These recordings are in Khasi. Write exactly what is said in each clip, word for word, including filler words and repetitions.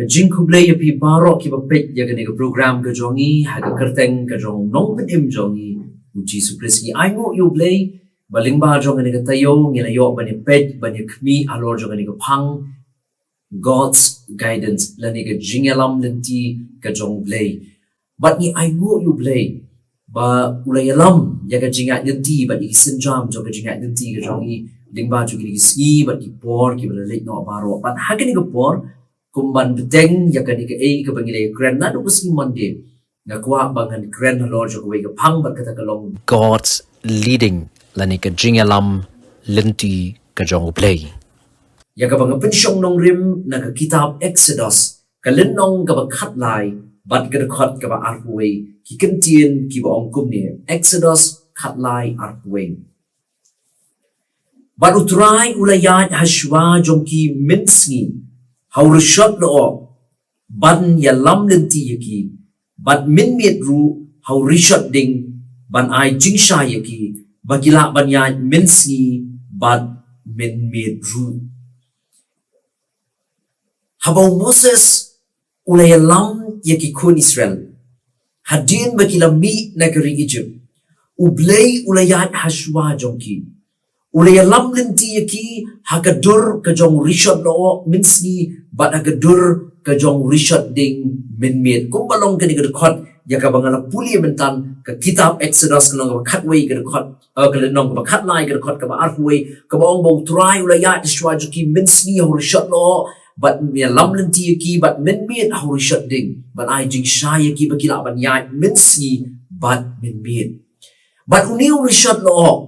Ka jingkhublei ïa phi baroh kiba peit ïa kane ka program ka jong ngi ha ka kyrteng ka jong u Nongpynim jong ngi, u Jisu Khrist. Ngi ainguh ïa U Blei ba lyngba jong kane ka taïew ngi la ïoh ban ïa peit, ban ïa khmih halor jong kane ka phang God's guidance, lane ka jingïalam lynti ka jong U Blei. Bad ngi ainguh ïa U Blei ba u la ïalam ïa ka jingïaid lynti bad ïa ki sienjam jong ka jingïaid lynti ka jong ngi lyngba jong kine ki sngi bad ki por kiba la leit noh baroh. Bad ha kane ka por, kum ban bteng ïa kane kaei kaba ngi la ïakren naduh ka sngi Monday, nga kwah ba ngan kren halor jong kawei ka phang bad kata ka long God's leading, lane ka jingïalam lynti ka jong U Blei. Ïa kaba nga pynshong nongrim na ka kitab Exodus, ka lynnong kaba khatlai bad ka dkhot kaba arphew wei, ki kyntien kiba ong kumne, Exodus khatlai arphew wei. Bad U Trai u la ïaid ha shuwa jong ki mynsngi ha u rishot lyoh ban ïalam lynti ïa ki, bad mynmiet ruh ha u rishot ding ban ai jingshai ïa ki, ba ki lah ban ïaid mynsngi bad mynmiet ruh. Haba u Moses u la ïalam ïa ki khun Israel hadien ba ki la mih na ka ri Egypt, U Blei u la ïaid ha shuwa jong ki. U la ïalam lynti ïa ki ha ka dur ka jong u rishot lyoh mynsngi bad ha ka dur ka jong u rishot ding mynmiet. Kumba long kane ka dkhot ïa kaba nga la pule mynta, ka kitab Exodus ka lynnong kaba khatwei, ka dkhot, eh, ka lynnong kaba khatlai, ka dkhot kaba arphew wei, kaba ong ba U Trai u la ïaid ha shuwa jong ki mynsngi ha u rishot lyoh bad ïalam lynti ïa ki, bad mynmiet ha u rishot ding ban ai jingshai ïa ki, ba ki lah ban ïaid mynsngi bad mynmiet. Bad une u rishot lyoh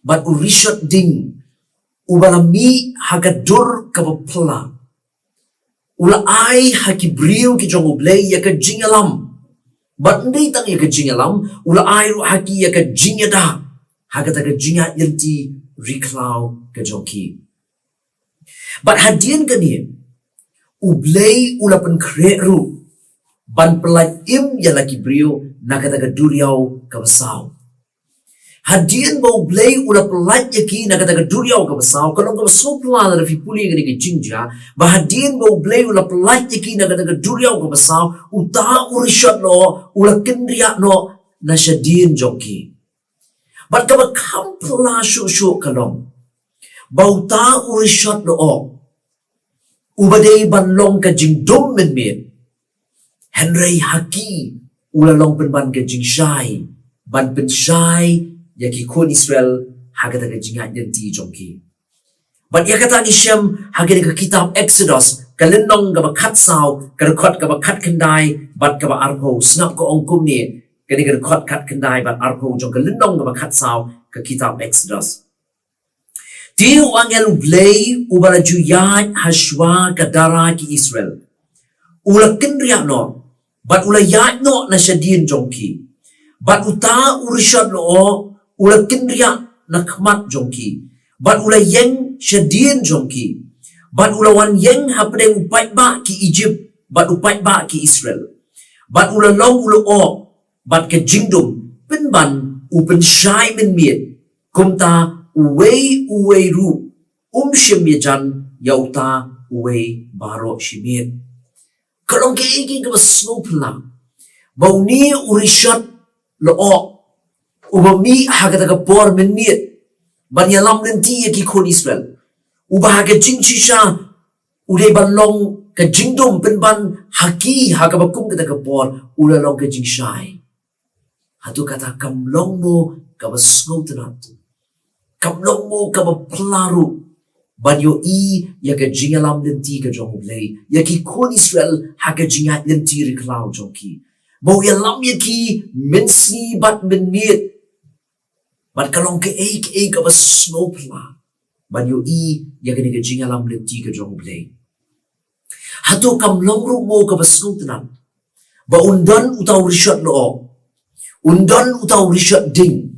bad u rishot ding uba la mih ha ka dur kaba phylla, u la ai ha ki briew ki jong U Blei ïa ka jingïalam. Bad ym dei tang ïa ka jingïalam, u la ai ruh ha ki ïa ka jingïada ha kata ka jingïaid lynti ri khlaw ka jong ki. Bad hadien kane, U Blei u la pynkhreh ruh ban pyllait im ïa la ki briew na kata ka duriaw kaba saw. Hadien ba U Blei u la pyllait ïa ki na kata ka duriaw kaba saw, ka long kaba sngewphylla lada phi pule kane ka jingjia, ba hadien ba U Blei u la pyllait ïa ki na kata ka duriaw kaba saw, uta u rishot lyoh u la kynriah noh na shadien jong ki. Bad kaba kham phylla shuh shuh ka long ba uta u rishot lyoh uba dei ban long ka jingdum mynmiet, hynrei ha ki u la long pynban ka jingshai ban pynshai ïa ki khun Israel ha kata ka jingïaid lynti jong ki. Bad ïa kata ngi shem ha kane ka kitab Exodus, ka lynnong kaba khatsaw, ka dkhot kaba khatkhyndai bad kaba arphew. Sngap, ka ong kumne, kane ka dkhot khatkhyndai bad arphew jong ka lynnong kaba khatsaw ka kitab Exodus: Te u angel U Blei uba la ju ïaid ha shuwa ka dara ki Israel u la kynriah noh bad u la ïaid noh na shadien jong ki. Bad uta u rishot lyoh u la kynriah na khmat jong ki, bad u la ïeng shadien jong ki. Bad u la wan ïeng hapdeng u paidbah ki Egypt bad u paidbah ki Israel. Bad u la long u lyoh bad ka jingdum, pynban u pynshai mynmiet, kumta uwei uwei ruh um shym ïajan ïa uta uwei baroh shi miet. Ka long kaei kaei kaba sngewphylla ba une u rishot lyoh uba mih ha kata ka por mynmiet ban ïalam lynti ïa ki khun Israel, uba ha ka jingshisha u dei ban long ka jingdum, pynban ha ki, ha kaba kum kata ka por u la long ka jingshai. Hato kata kam long mo kaba sngewtynnat? Kam long mo kaba phylla ruh ban ïohi ïa ka jingïalam lynti ka jong U Blei ïa ki khun Israel ha ka jingïaid lynti ri khlaw jong ki, ba u ïalam ïa ki mynsngi bad mynmiet? Bad ka long kaei kaei kaba sngewphylla ban ïohi ïa kane ka jingïalam lynti ka jong U Blei. Hato kam long ruh mo kaba sngewtynnat ba un don uta u rishot lyoh, un don uta u rishot ding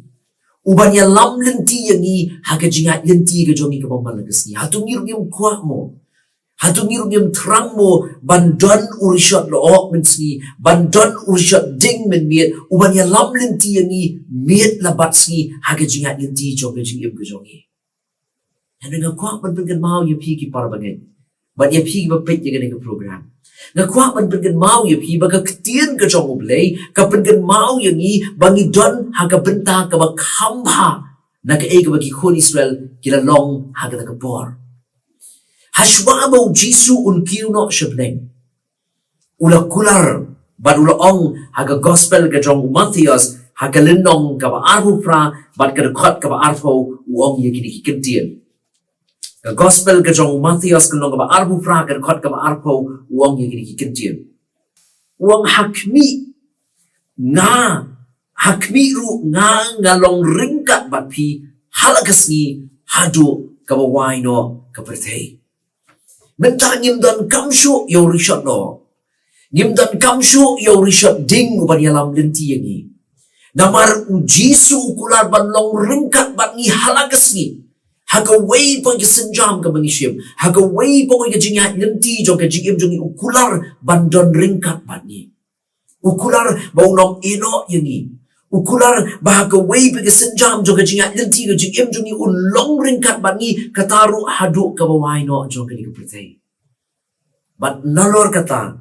uban ïalam lynti ïa ngi ha ka jingïaid lynti ka jong ngi kaba man la ka sngi? Hato ngi ruh ngim kwah mo? Hato ngi ruh ngim thrang mo ban don u rishot lyoh mynsngi, ban don u rishot ding mynmiet uban ïalam lynti ïa ngi miet la bad sngi ha ka jingïaid lynti jong ka jingim ka jong ngi? Hynrei nga kwah ban pynkynmaw ïa phi ki para bangeit, Bad ïa phi ba peit ïa kane ka program, nga kwah ban pynkynmaw ïa phi ba ka ktien ka jong U Blei ka pynkynmaw ïa ngi ba ngi don ha ka bynta kaba kham bha na kaei kaba ki khun Israel ki la long ha kata ka por. Hashwa ba U Jisu un kiew noh sha bneng, u la kular bad u la ong ha ka gospel ka jong u Mathaios, ha ka lynnong kaba arphew phra bad ka dkhot kaba arphew, u ong ïa kine ki kyntien. Ka gospel ka jong u Mathaios ka lynnong kaba arphew phra ka dkhot kaba arphew, u ong ïa kine ki kyntien. U ong, ha khmih nga, ha khmih ruh nga, nga long ryngkat bad phi ha la ka sngi haduh kaba wai noh ka pyrthei. Mynta ngim donkam shuh ïa u rishot noh, ngim donkam shuh ïa u rishot ding uban ïalam lynti ïa ngi. Namar U Jisu u kular ban long ryngkat bad ngi ha la ka sngi, ha kawei pat ka sienjam kaba ngi shim, ha kawei pat ka jingïaid lynti jong ka jingim jong ngi, u kular ban don ryngkat bad ngi. U kular ba un ym ïehnoh ïa ngi. U kular ba ha kawei pat ka sienjam jong ka jingïaid lynti ka jingim jong ngi, un long ryngkat bad ngi, kata ruh haduh kaba wai noh jong kane ka pyrthei. Bad nalor kata,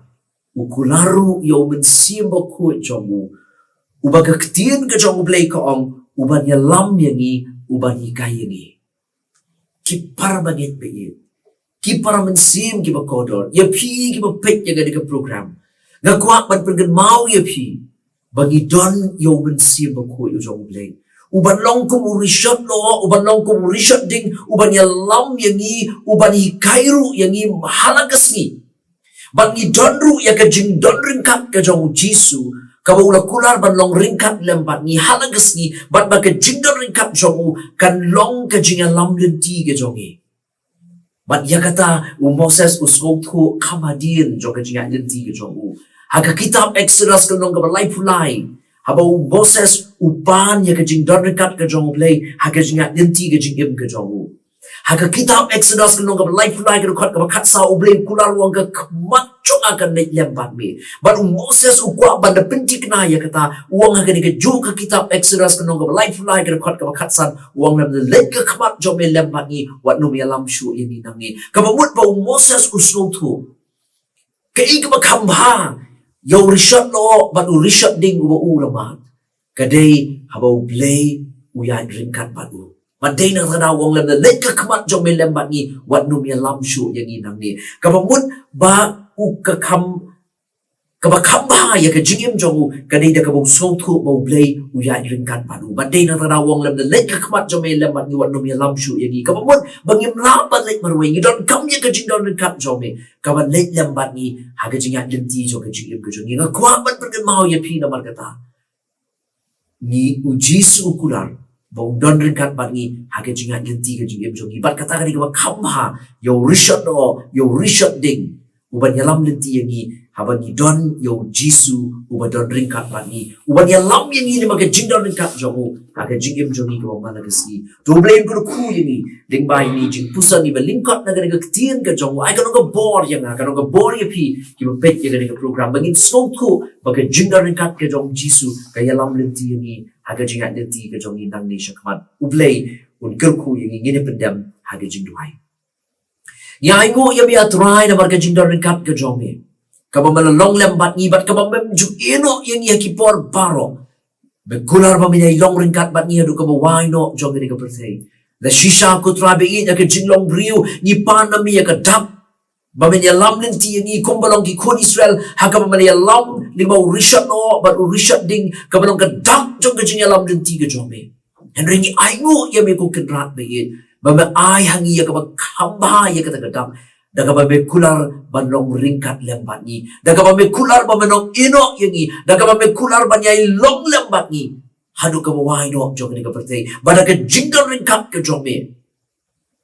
u kular ruh ïa U Mynsiem Bakhuid jong u, uba ka ktien ka jong U Blei ka ong, uban ïalam ïa ngi, uban hikai ïa ngi. Ki para bangeit ba ïeit, ki para mynsiem kiba kordor, ïa phi kiba peit ïa kane ka program, nga kwah ban pynkynmaw ïa phi ba ngi don ïa U Mynsiem Bakhuid u jong U Blei, uban long kum u rishot noh, uban long kum u rishot ding, uban ïalam ïa ngi, uban hikai ruh ïa ngi ha la ka sngi. Bad ngi don ruh ïa ka jingdon ryngkat ka jong U Jisu, kaba u la kular ban long ryngkat lem bad ngi ha la ka sngi, bad ba ka jingdon ryngkat jong u kan long ka jingïalam lynti ka jong ngi. Bad ïa kata u Moses u sngewthuh kham hadien jong ka jingïaid lynti ka jong u. Ha ka kitab Exodus ka lynnong kaba laiphew lai, haba u Moses u pan ïa ka jingdon ryngkat ka jong U Blei ha ka jingïaid lynti ka jingim ka jong u. Ha ka kitab Exodus ka lynnong kaba laiphew lai ka dkhot kaba khatsaw, U Blei u kular, u ong, ka khmat jong nga kan leit lem bad me. Bad u Moses u kwah ban da pynthikna ïa kata, u ong ha kane kajuh ka kitab Exodus ka lynnong kaba laiphew lai ka dkhot kaba khatsan, u ong, lymda leit ka khmat jong me lem bad ngi, wat nym ïalam shuh ïa ngi nangne. Kaba mut ba u Moses u sngewthuh kaei kaba kham bha ïa u rishot noh bad u rishot ding uba u la mad, ka dei haba U Blei u ïaid ryngkat bad u. Bad dei na kata ka daw u ong, lymda leit ka khmat jong me lem bad ngi, wat nym ïalam shuh ïa ngi nangne. Kaba mut ba u ka kham, kaba kham bha ïa ka jingim jong u ka dei da kaba u sngewthuh ba U Blei u ïaid ryngkat bad u. Bad dei na kata ka daw u ong, lymda leit ka khmat jong me lem bad ngi, wat nym ïalam shuh ïa ngi. Kaba mut ba ngim lah ban leit marwei, ngi donkam ïa ka jingdon ryngkat jong me, kaba leit lem bad ngi ha ka jingïaid lynti jong ka jingim ka jong ngi. Nga kwah ban pynkynmaw ïa phi namar kata, ngi, U Jisu u kular ba un don ryngkat bad ngi ha ka jingïaid lynti ka jingim jong ngi. Bad kata ka dei kaba kham bha ïa u rishot noh, ïa u rishot ding, uban ïalam lynti ïa ngi, haba ngi don ïa U Jisu uba don ryngkat bad ngi, uban ïalam ïa ngi lyngba ka jingdon ryngkat jong u ha ka jingim jong ngi kaba man la ka sngi. To U Blei un kyrkhu ïa ngi lyngba ine i jingpuson iba lyngkot na kane ka ktien ka jong u. Ai ka long ka bor ïa nga, ka long ka bor ïa phi kiba peit ïa kane ka program, ba ngin sngewthuh ba ka jingdon ryngkat ka jong U Jisu ka ïalam lynti ïa ngi ha ka jingïaid lynti ka jong ngi nangne shakhmat. U Blei un kyrkhu ïa ngi. Ngin ïa pyndem ha ka jingduwai. Ngi ainguh ïa me, A Trai, namar ka jingdon ryngkat ka jong me, kaba me la long lem bad ngi bad kaba mem ju ïehnoh ïa ngi ha ki por baroh. Me kular ba men ïai long ryngkat bad ngi haduh kaba wai noh jong kane ka pyrthei. La shisha, ko Trai ba ïeit, ïa ka jinglong briew ngi pan na me ïa ka dak ba men ïalam lynti ïa ngi kumba long ki khun Israel, ha kaba men ïalam lyngba u rishot noh bad u rishot ding, kaba long ka dak jong ka jingïalam lynti ka jong me. Hynrei ngi ainguh ïa me, ko Kynrad ba ïeit, ba me ai ha ngi ïa kaba kham bha ïa kata ka dak, da kaba me kular ban long ryngkat lem bad ngi, da kaba me kular ba men ym ïehnoh ïa ngi, da kaba me kular ban ïai long lem bad ngi haduh kaba wai noh jong kane ka pyrthei. Ba da ka jingdon ryngkat ka jong me,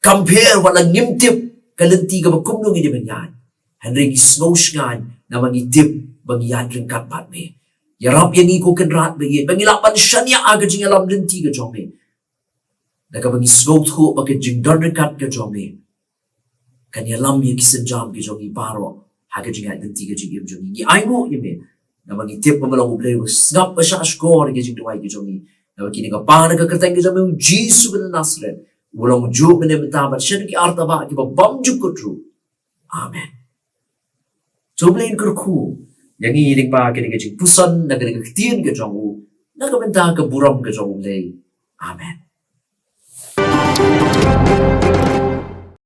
kam pher wat la ngim tip ka lynti kaba kumno ngin ïa ban ïaid, hynrei ngi sngew shngaiñ namar ngi tip ba ngi ïaid ryngkat bad me. Ïarap ïa ngi, ko Kynrad ba ïeit, ba ngi lah ban shaniah ha ka jingïalam lynti ka jong me, da kaba ngi sngewthuh ba ka jingdon ryngkat ka jong me kan ïalam ïa ki sienjam ki jong ngi baroh ha ka jingïaid lynti ka jingim jong ngi. Ngi ainguh ïa me namar ngi tip ba me long U Blei uba sngap bashah shkor ïa ki jingduwai ki jong ngi. Namar kine ngi pan ha ka kyrteng ka jong me, U Jisu ba na Nasareth, uba long juh, mynne, mynta bad shaduh ki artaba kiba bymjukut ruh. Amen. To U Blei un kyrkhu ïa ngi lyngba kane ka jingpuson na kane ka ktien ka jong u, na ka bynta ka burom ka jong U Blei. Amen.